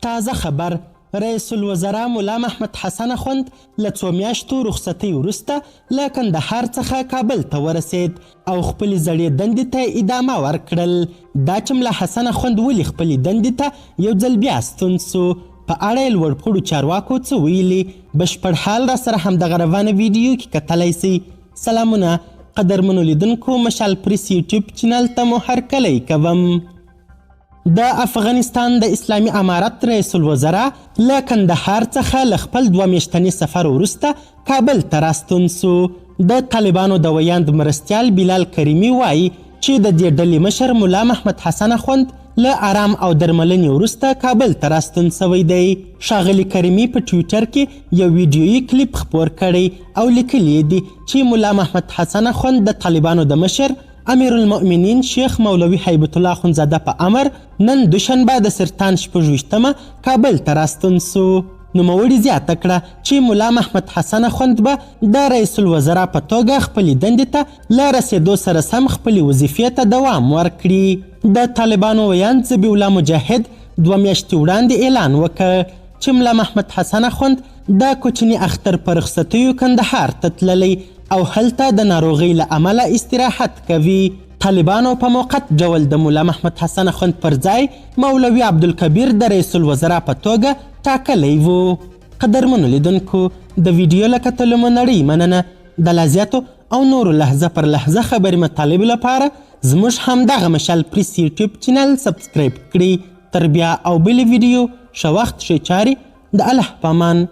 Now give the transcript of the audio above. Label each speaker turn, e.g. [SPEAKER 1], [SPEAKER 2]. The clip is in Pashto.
[SPEAKER 1] تازه خبر، رئیس الوزرا ملا محمد حسن اخوند له څو میاشتو رخصتۍ وروسته له کندهار څخه کابل ته ورسېد او خپلې زړې دندې ته یې ادامه ورکړل. دا چې ملا حسن اخوند ولې خپلې دندې ته یو ځل بیا ستون سو، په اړه یې لوړپوړو چارواکو څه ویلي، بشپړ حال راسره همدغه روانه ویډیو کې کتلی سئ. سلامونه قدرمنو لیدونکو، مشال پریس یوټیوب چینل ته مو هرکلی کوم. د افغانستان د اسلامي امارت رئیس الوزرا له کندهار څخه له خپل دوه میاشتني سفر وروسته کابل ته راستون سو. د طالبانو د ویاند مرستیال بلال کریمي وايي چې د دې ډلې مشر ملا محمد حسن اخوند له ارام او درملنې وروسته کابل ته راستون سوی دی. ښاغلي کریمي په ټویټر کې یو ویډیويي کلیپ خپور کړی او لیکلي یې دي چې ملا محمد حسن اخوند د طالبانو د مشر امیرالمؤمنین شیخ مولوي هیبت الله اخندزاده په امر نن دوشنبه د سرطان 26 مه کابل ته راستون سو. نوموړي زیاته کړه چې ملا محمد حسن اخوند به د رئیس الوزرا په توګه خپلې دندې ته له رسېدو سره سم خپلې وظیفې ته دوام ورکړي. د طالبانو ویاند ذبیح الله مجاهد دوه میاشتې وړاندې اعلان وکړ چې ملا محمد حسن اخوند د کوچني اختر په رخصتیو کندهار ته تللی او هلته د ناروغۍ له امله استراحت کوي. طالبانو په موقت ډول د ملا محمد حسن اخوند پر ځای مولوي عبدالکبیر د رئیس الوزرا په توګه ټاکلی وو. قدرمنو لیدونکو، د ویډیو له کتلو مو نړۍ مننه. د لا زیاتو او نورو لحظه پر لحظه خبري مطالبو لپاره زموږ همدغه مشال پریس یوټیوب چینل سبسکرایب کړئ. تر بیا او بلې ویډیو، ښه وخت، ښې چارې، د الله په امان.